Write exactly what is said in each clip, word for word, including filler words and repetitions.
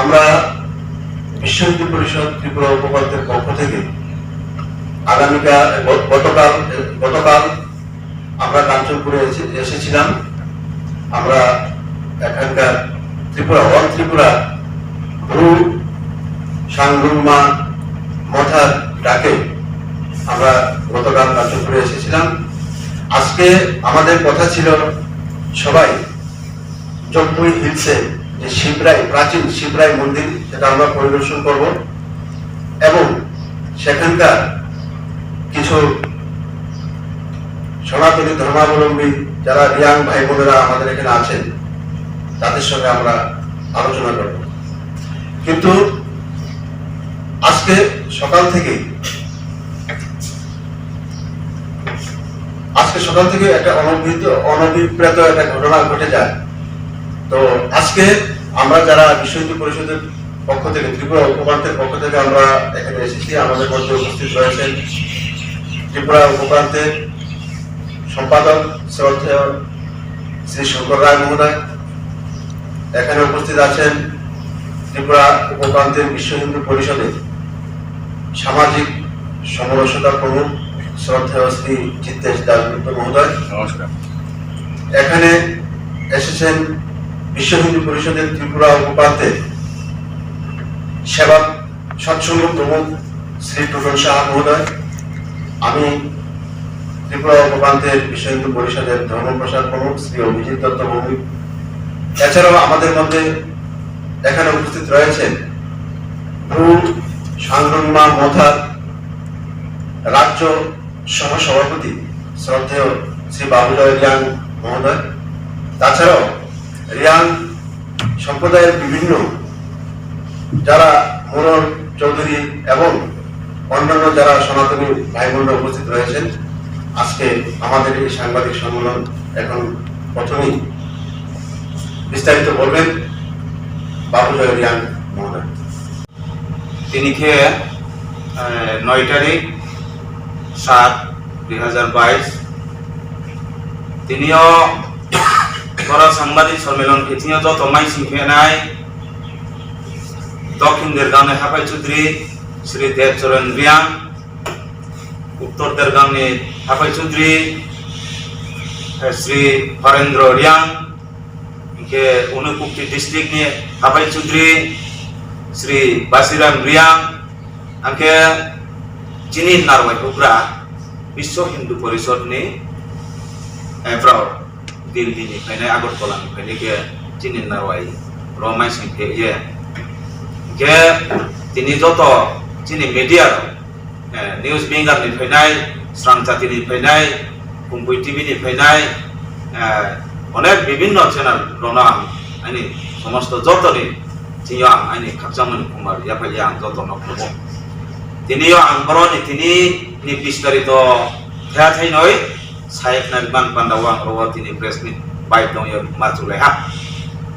আমরা বিশ্ব হিন্দু পরিষদ ত্রিপুরা উপপ্রান্তের পক্ষ থেকে আগামীকাল, গ-, গতকাল, গতকাল আমরা কাঞ্চনপুরে এসে-, এসেছিলাম। আমরা এখানকার ত্রিপুরা, অল ত্রিপুরা ব্রু সাংরুংমা মথার ডাকে আমরা গতকাল কাঞ্চনপুরে এসেছিলাম। আজকে আমাদের কথা ছিল সবাই জম্পুই হিলসে যে শিবরাই, প্রাচীন শিবরাই মন্দির, সেটা আমরা পরিদর্শন করব এবং সেখানকার কিছু সনাতনী ধর্মাবলম্বী যারা রিয়াং ভাই বোনেরা আমাদের এখানে আছেন, তাদের সঙ্গে আমরা আলোচনা করব। কিন্তু আজকে সকাল থেকেই আজকে সকাল থেকে একটা অনভিহিত, অনভিপ্রেত একটা ঘটনা ঘটে যায়। তো আজকে আমরা যারা বিশ্ব হিন্দু পরিষদের পক্ষ থেকে, ত্রিপুরা উপপ্রান্তের পক্ষ থেকে আমরা এখানে এসেছি, আমাদের মধ্যে উপস্থিত রয়েছেন ত্রিপুরা উপপ্রান্তের সম্পাদক শ্রদ্ধেয় শ্রী শঙ্কর রায় মহোদয়, এখানে উপস্থিত আছেন ত্রিপুরা উপপ্রান্তের বিশ্ব হিন্দু পরিষদের সামাজিক সমরসতা প্রমুখ শ্রদ্ধেয় শ্রী জিতেশ দাশগুপ্ত মহোদয়। নমস্কার। এখানে এসেছেন বিশ্ব হিন্দু পরিষদের ত্রিপুরা উপপ্রান্তের সেবা সৎসঙ্গ প্রমুখ শ্রী টুটন সাহা মহোদয়। আমি ত্রিপুরা উপপ্রান্তের বিশ্ব হিন্দু পরিষদের ধর্ম প্রচার প্রমুখ শ্রী অভিজিৎ দত্ত ভৌমিক। এছাড়াও আমাদের মধ্যে এখানে উপস্থিত রয়েছেন ব্রু সাংরুংমা মথার রাজ্য সহ সভাপতি শ্রদ্ধেয় শ্রী বাবুজয় রিয়াং মহোদয়। তাছাড়াও রিয়াং সম্প্রদায়ের বিভিন্ন যারা মোড়ল, চৌধুরী এবং অন্যান্য যারা সনাতনী ভাই বোনরা উপস্থিত রয়েছেন, আজকে আমাদের এই সাংবাদিক সম্মেলন এখন প্রথমেই বিস্তারিত বলবেন বাবুজয় রিয়াং মহোদয়। Tini khe, eh, noi tarik sat dui hazar bais. Tini o boro sangbadik sommelon khe tini o joto mai sing khe nai Dokhin Dergang ni Hapai Chudri Sri Debcharan Riang, Uttor Dergang ni Hapai Chudri, eh, Sri Horendro Riang, Hingke Unakoti district ni Hapai Chudri Sri Basiram Riang, hingke chini narwai bugra Biswa Hindu Porishad ni, eh, borok Delhi ni phainai, Agartala ni phainai khe chini narwai rok mai sing khe ye. Hingke tini joto chini media rok eh, News Bengal ni phainai, Srang Jati ni phainai, Kumbui T V ni phainai, eh, onek bibinno channel rokno ang ani somosto jotoni thwio ang ani khakchangmani khumbar yaphai ya ang jotono khumo. Tini o ang boroni tini ni bistarito thea thainoi sayek nari man panda o ang oro tini press meet bai tongyo ma chulai ha.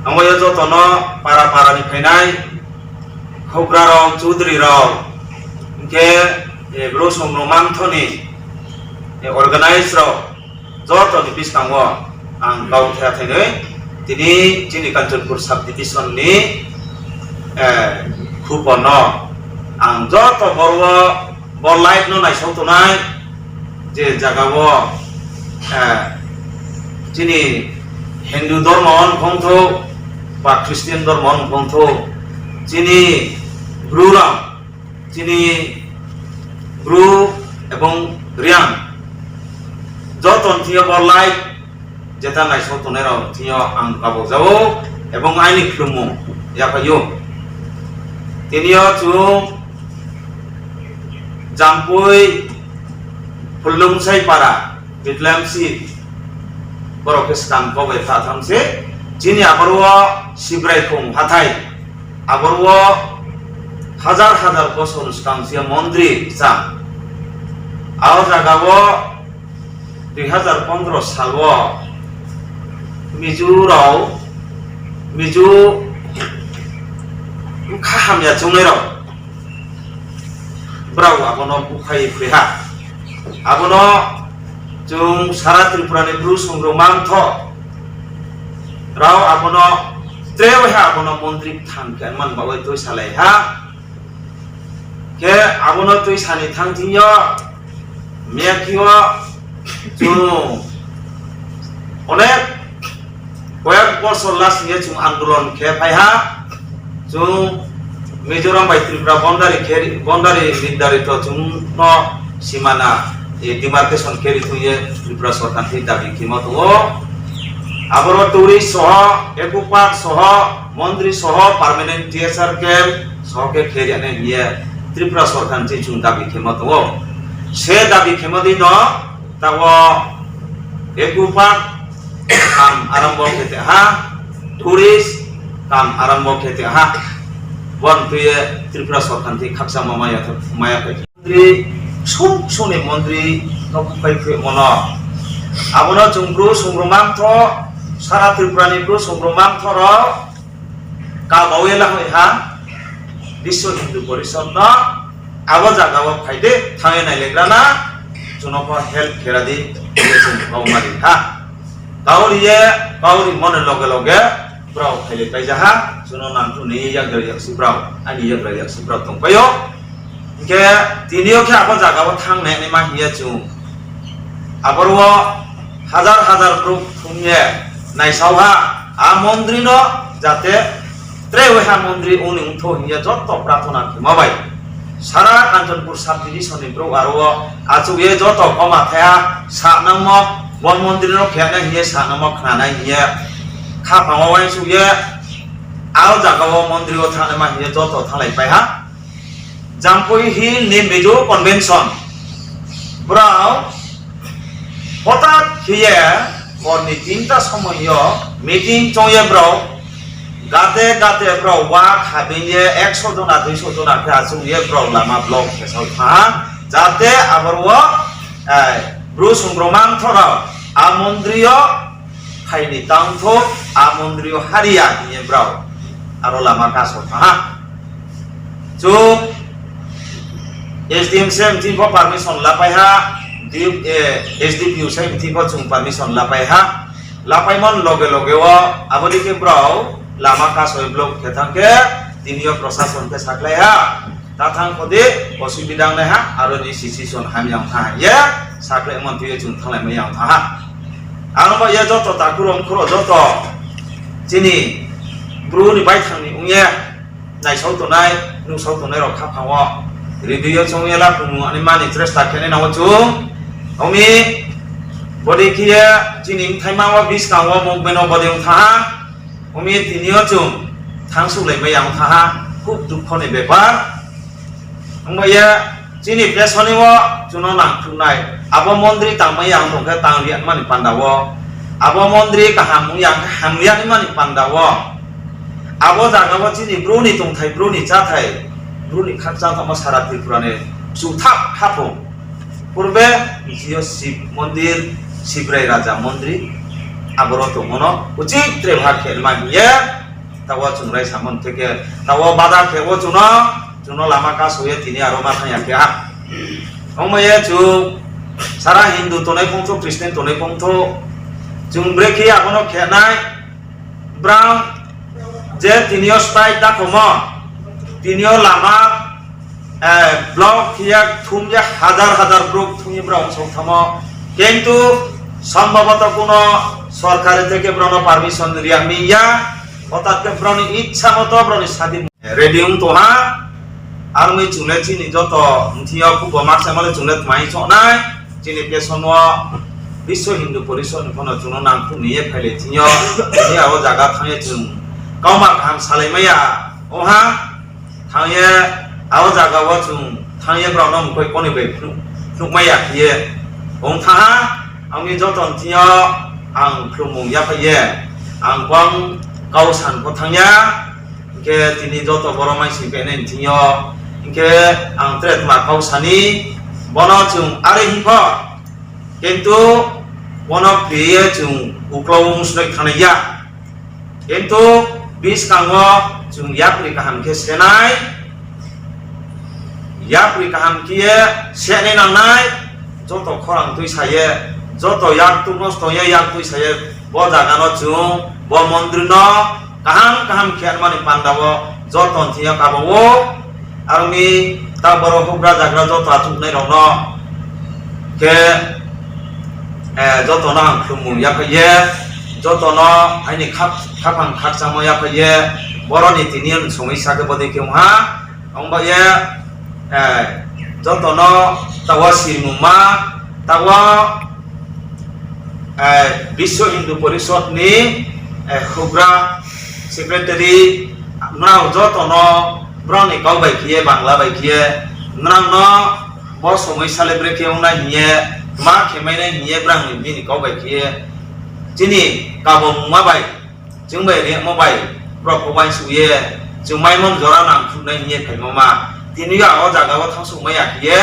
Ang o jotono para para ni phainai, Houbrarok, Chaudhuryrok, hingke, eh, Bru Songno Mangthoni, eh, organize rok, jotoni bwskango ang kau khe thainwi tini chini Kanchanpur sub division ni, eh, khupono ang joto borok bo live no naisok tongnai, je jaga o, eh, chini Hindu dhormo wng thung thuk ba Christian dhormo wng thung thuk, chini Bru rok, chini Bru ebong Riang joto ni thing yo bo live jeta naisok tongnai rok thing yo ang kabok jao ebong aini khulumung yaphai o. Tini o chwng Jampui Phullungsai para Bethlehem si borok khe swkang kok bai pha tham se. Chini aboro o Sibrai khung hathai aboro o hajar hajar bosor swkang se mondri chang. Aro jaga o dui hazar pondro salo Mizo rok, Mizo kha hamya chongnai rok, borok abono bukhai phaiha. Abono chwng sara Tripura ni Bru Songro mantho rok abono Tre waiha abono montri thang khe man bagwi twi salai ha. Khe abono twi sani thang thingyo miyakio chwng onek koyak bosor lasingye chwng andolon khe phai ha. Chwng Mizoram bai Tripura boundary khe, boundary nirdarito chwngno simana, e, demarcation khe ri thungye Tripura sorkar thwi dabi khemo tongo. Aboro tourist soho, eco park soho, mondri soho, permanent T S R camp soho khe khe ri ane hiye Tripura sorkar thwi chwng dabi khemo tongo. Se dabi khemo di no tawo eco park kam arambo khe te ha, tourist kam arambo khe te ha. Bon tuye Tripura sorkar thwi khaksa ma maya, maya khe. Montri, sum sumni montri no buphai phai mono. Abono chwng bru sumrumang tho, sara Tripura ni bru sumrumang tho rok. Kabawi lahoi ha, Biswa Hindu Porishad no abo jaga o phai de thangwi nailegra na, chwngno pho help khera di, chwng kau mari ha. Kauri ye, kauri mone loge loge, brao khaile paija ha, chwngno nangkhu ni yagra yaksi brao, ani yagra yaksi brao tongpaio. Hinkhe tini o khe abo jaga o thang nai ma hiya chwng. Aboro o hajar hajar bru thumye naisao ha, a mondri no jate tre waiha mondri uni wngtho hiya jotto prarthana khema bai. Sara Kanchanpur sub division ni bru aro o achuk ye jotto koma thaya sa nangmo, bo mondri no khe nai hiya sa nangmo khna nai hiya kha phango waisuk ye a jaga o mondri o thang nai ma hiya jotto thalai pai ha. Jampui Hill ni Mizo Convention. Brao hotat khiye horni tinta somoyo meeting chongye brao gate gate brao wak habinye ekso jona duiso jona khe achukye brao lama block khesao thaha jate aboro, eh, bru sumromang thorao a mondrio phaini tangtho a mondrio hariya hiye brao aro lama kaso thaha. Chwng S D M se mthing pho permission lapai ha, D-, eh, S D P O se mthing pho chwng permission lapai ha. Lapai mon loge loge o aboni khe brao lama kasoi block khe thang khe tini o prosason khe saklai ha. Ta thang khode osubida wngnai ha, aro ni situation hamya wng tha ha. Ye saklai mon twi chwng thanglai maya wng tha ha. Ang ba ye joto takhurok khoro joto chini bru ni baithang ni wng ye. Naisok tongnai, nuksa tongnai rok kha phango. Ridi o chong yala kumu ani mani chesta khe nai nango chwng. Omi bodi khiye chini bwthai ma o biskango movement o bodi wng tha ha. Omi tini o chwng thang suk lai maya wng tha ha. Khub dukho ni bepar. Wng ba ye chini pesoni o chwngno nang thung nai. Abo mondri tang maya wng tong khe tang ri mani panda o. Abo mondri kaham wng ya khe ham ri mani panda o. Abo jaga o chini bru ni tongthai, bru ni chathai, bru ni khakchang tongma sara Tripura ni chuthak haphung. Purbe jio Shiv mondir, Shivrai Raja mondri, aboro tongmano uchik tre bhag khe ma hiye, tawa chwng rai samon theke, tawa bada khe o chwngno, chwngno lama kasoye tini aro ma thangya khe ha. Ongma ye chwng sara Hindu tonai pongtho, Christian tonai pongtho, chwng brekhe abono khenai, Brang je tinio style ta komo, tinio lama, eh, block ya thum ya hajar hajar block thum ya brang song thamo. Kintu sombhoboto kuno sorkari theke brano permission riya mi ya, otat ke brani ichha moto brani sadi. Ready wng tongha, aroni chwngno chini joto mthio kubo maksa male chwngno twmai choknai, chini pesono Biswa Hindu Porishad ni phano chwngno nangkuk ni ye phaile thwngyo, ni abo jaga thangye chwng kauma kaham salai maya, oha thangye abo jaga o chwng thangye borokno mukoi koni bai phunuk, phunuk maya khiye, ong thaha, angni joto mthio ang khulumung yaphaiye, ang bong kau san pho thangya, Hinkhe tini joto borok mai sing khe nini thwngyo. Hinkhe ang tere tma kau sani, bono chwng are hinkho. Kintu bono phiyeye chwng uklok wng swnwi thangnai ya. Kintu bwskango chwng yapri kaham khe senai. Yapri kaham khiye sene nangnai, joto khorang twi saye, joto yak tuk nosto ye yak twi saye, bo jaga no chwng, bo mondri no Kaham kaham khe manmani panda o joto thwiya kabo o. Aroni ta borok hukra jagra joto achuknai rokno khe, eh, jotono ang khulumung yaphaiye, jotono aini khap-, khapang khakchangma yaphaiye, boroni tini ang songwi sakhe bodei khe wngha. Wngbaye, eh, jotono tawa sirmungma, tawa, eh, Biswa Hindu Porishod ni, eh, hukra secretary, nrao jotono brao ni kau bai khiye, Bangla bai khiye, nrao no bo somoi celebrate khe wngnai hiye, ma khe mainai hiye, brao ni bini kau bai khiye, chini kabo mungma bai, Chwng bai rengmo bai borok kok bai suye, chwng maimon jora nang thuknai hiye phaima ma. Tini o jaga o thang suk maya hiye,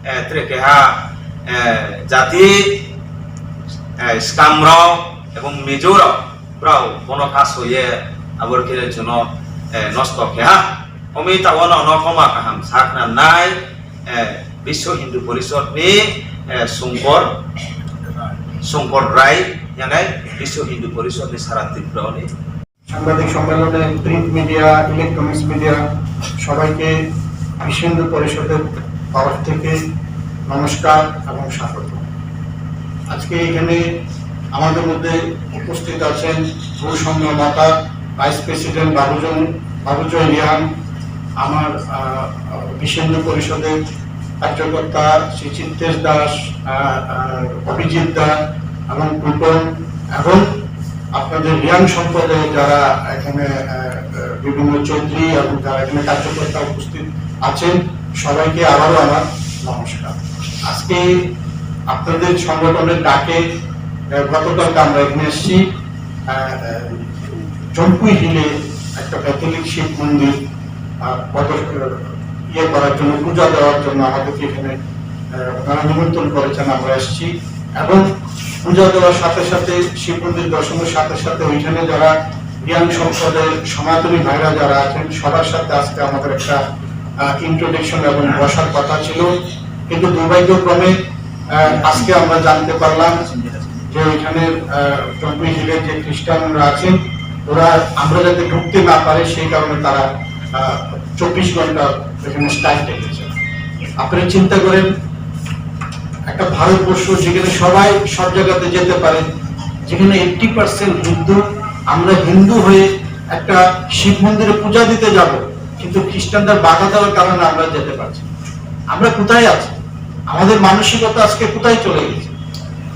eh, tre keha, eh, jati, eh, skam rok ebong Mizo rok, brao bono kha soye, abor khe chwngno, eh, nosto khe ha. Omi ta ono no koma kaham sakna nai, eh, Biswa Hindu Porishod ni, eh, Songkor, Songkor Rai, yanai Biswa Hindu Porishod ni sara Tripura ni. সাংবাদিক সম্মেলনে print media, electronics media সবাইকে বিশ্ব হিন্দু পরিষদের তরফ থেকে নমস্কার এবং স্বাগত। আজকে এখানে আমাদের মধ্যে উপস্থিত আছেন ভূসংঘ মাতা ভাইস প্রেসিডেন্ট বাবুজন, বাবুজয় রিয়াং, আমার, আহ, বিশ্ব হিন্দু পরিষদের কার্যকর্তা শ্রী চিত্তেশ দাস, আহ, আহ, অভিজিৎ দা এবং টুটন এবং আপনাদের রিয়াং সম্প্রদায়ে যারা এখানে, আহ, বিভিন্ন চৌধুরী এবং যারা এখানে কার্যকর্তা উপস্থিত আছেন, সবাইকে আবারও আমার নমস্কার। আজকে আপনাদের সংগঠনের ডাকে, আহ, গতকালকে আমরা এখানে এসেছি, আহ, আহ, জম্পুই হিলে একটা ক্যাথলিক শিব মন্দির, আহ, প্রদর্শ-, ইয়ে করার জন্য, পূজা দেওয়ার জন্য আমাদেরকে এখানে, আহ, ওনারা নিমন্ত্রণ করেছেন, আমরা এসেছি। এবং পূজা দেওয়ার সাথে সাথে, শিব মন্দির দর্শনের সাথে সাথে ওইখানে যারা রিয়াং সম্প্রদায়ের সনাতনী ভাইরা যারা আছেন, সবার সাথে আজকে আমাদের একটা, আহ, ইন্ট্রোডাকশন এবং বসার কথা ছিল, কিন্তু দুর্ভাগ্যক্রমে, আহ, আজকে আমরা জানতে পারলাম যে ওইখানে, আহ, জম্পুই হিলের যে খ্রিস্টানরা আছেন, ওরা আমরা যাতে ঢুকতে না পারে সেই কারণে তারা, আহ, চব্বিশ ঘন্টা এখানে স্ট্রাইক ডেকেছে। আপনারা চিন্তা করেন, একটা ভারতবর্ষ যেখানে সবাই সব জায়গাতে যেতে পারে, যেখানে এইট্টি পার্সেন্ট হিন্দু, আমরা হিন্দু হয়ে একটা শিব মন্দিরে পূজা দিতে যাব, কিন্তু খ্রিস্টানদের বাধা দেওয়ার কারণে আমরা যেতে পারছি না। আমরা কোথায় আছি? আমাদের মানসিকতা আজকে কোথায় চলে গেছে?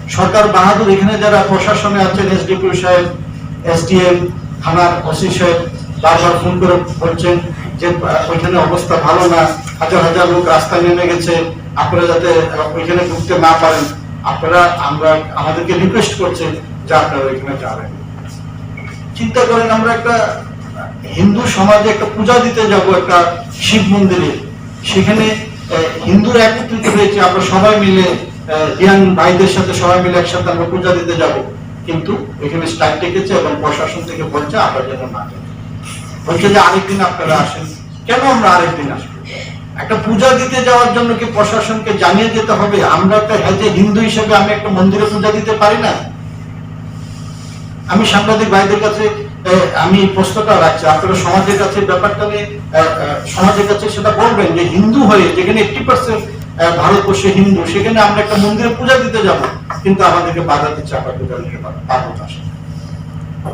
সরকার বাহাদুর এখানে যারা প্রশাসনে আছেন, এসডিপিও সাহেব, এসডিএম, থানার ওসি সাহেব বারবার ফোন করে বলছেন যে, আহ, ওইখানে অবস্থা ভালো না, হাজার হাজার লোক রাস্তায় নেমে গেছে, আপনারা যাতে, আহ, ওইখানে ঢুকতে না পারেন, আপনারা, আমরা, আমাদেরকে রিকোয়েস্ট করছেন যে আপনারা ওইখানে যাবেন। চিন্তা করেন, আমরা একটা হিন্দু সমাজে একটা পূজা দিতে যাব একটা শিব মন্দিরে, সেখানে, আহ, হিন্দুরা একত্রিত হয়েছে, আমরা সবাই মিলে, আহ, রিয়াং ভাইদের সাথে সবাই মিলে একসাথে আমরা পূজা দিতে যাব, কিন্তু এখানে স্ট্রাইক ডেকেছে এবং প্রশাসন থেকে বলছে আমরা যেন না যাই। বলছে যে আরেকদিন আপনারা আসেন। কেন আমরা আরেকদিন আসবো? একটা পূজা দিতে যাওয়ার জন্য কি প্রশাসনকে জানিয়ে যেতে হবে? আমরা একটা, as a হিন্দু হিসেবে আমি একটা মন্দিরে পূজা দিতে পারি না? আমি সাংবাদিক ভাইদের কাছে, এ, আমি প্রশ্নটা রাখছি, আপনারা সমাজের কাছে ব্যাপারটা নিয়ে, এ, এ, সমাজের কাছে সেটা বলবেন যে হিন্দু হয়ে যেখানে এইট্টি পার্সেন্ট ভারতবর্ষে হিন্দু, সেখানে আমরা একটা মন্দিরে পূজা দিতে যাব, কিন্তু আমাদেরকে বাধা দিচ্ছে, আমরা পূজা দিতে পার-, পারবো না।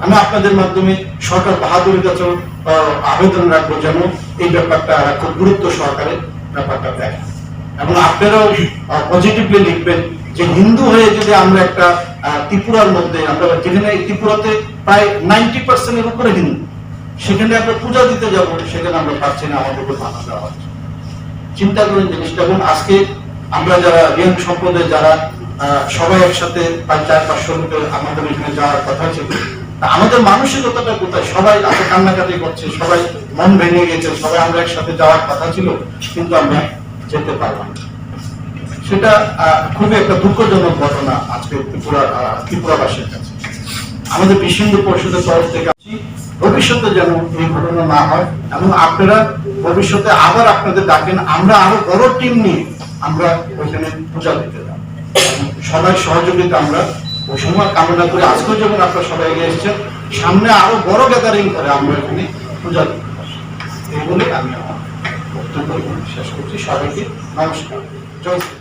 আমি আপনাদের মাধ্যমে সরকার বাহাদুরের কাছেও, আহ, আবেদন রাখবো যেন এই ব্যাপারটা খুব গুরুত্ব সহকারে ব্যাপারটা দেখেন এবং আপনারাও, আহ, পজিটিভলি লিখবেন যে হিন্দু হয়ে যদি আমরা একটা, আহ, ত্রিপুরার মধ্যে, আমরা যেখানে ত্রিপুরাতে প্রায় নাইনটি পার্সেন্টের উপরে হিন্দু, সেখানে আমরা পূজা দিতে যাব, সেখানে আমরা পাচ্ছি না, আমাদেরকে বাধা দেওয়া হচ্ছে। চিন্তা করেন জিনিসটা। এবং আজকে আমরা যারা রিয়াং সম্প্রদায় যারা, আহ, সবাই একসাথে প্রায় চার পাঁচশো লোকের আমাদের এখানে যাওয়ার কথা ছিল, তা আমাদের মানসিকতাটা কোথায়? সবাই এত কান্নাকাটি করছে, সবাই মন ভেঙে গেছে, সবাই আমরা একসাথে যাওয়ার কথা ছিল, কিন্তু আমরা যেতে পারলাম না। সেটা, আহ, খুবই একটা দুঃখজনক ঘটনা আজকে ত্রিপুরা, আহ, ত্রিপুরাবাসীর কাছে। আমাদের বিশ্ব হিন্দু পরিষদের তরফ থেকে ভবিষ্যতে যেন এই ঘটনা না হয় এবং আপনারা ভবিষ্যতে আবার আপনাদের ডাকেন, আমরা আরো বড় টিম নিয়ে আমরা ওইখানে পূজা দিতে যাব। সবাই সহযোগিতা আমরা ওই সময় কামনা করি। আজকেও যখন আপনারা সবাই এগিয়ে এসেছেন, সামনে আরো বড় গ্যাদারিং করে আমরা এখানে পূজা করতে পারি। এই বলে আমি আমার বক্তব্য এখানে শেষ করছি। সবাইকে নমস্কার। জয় শ্রী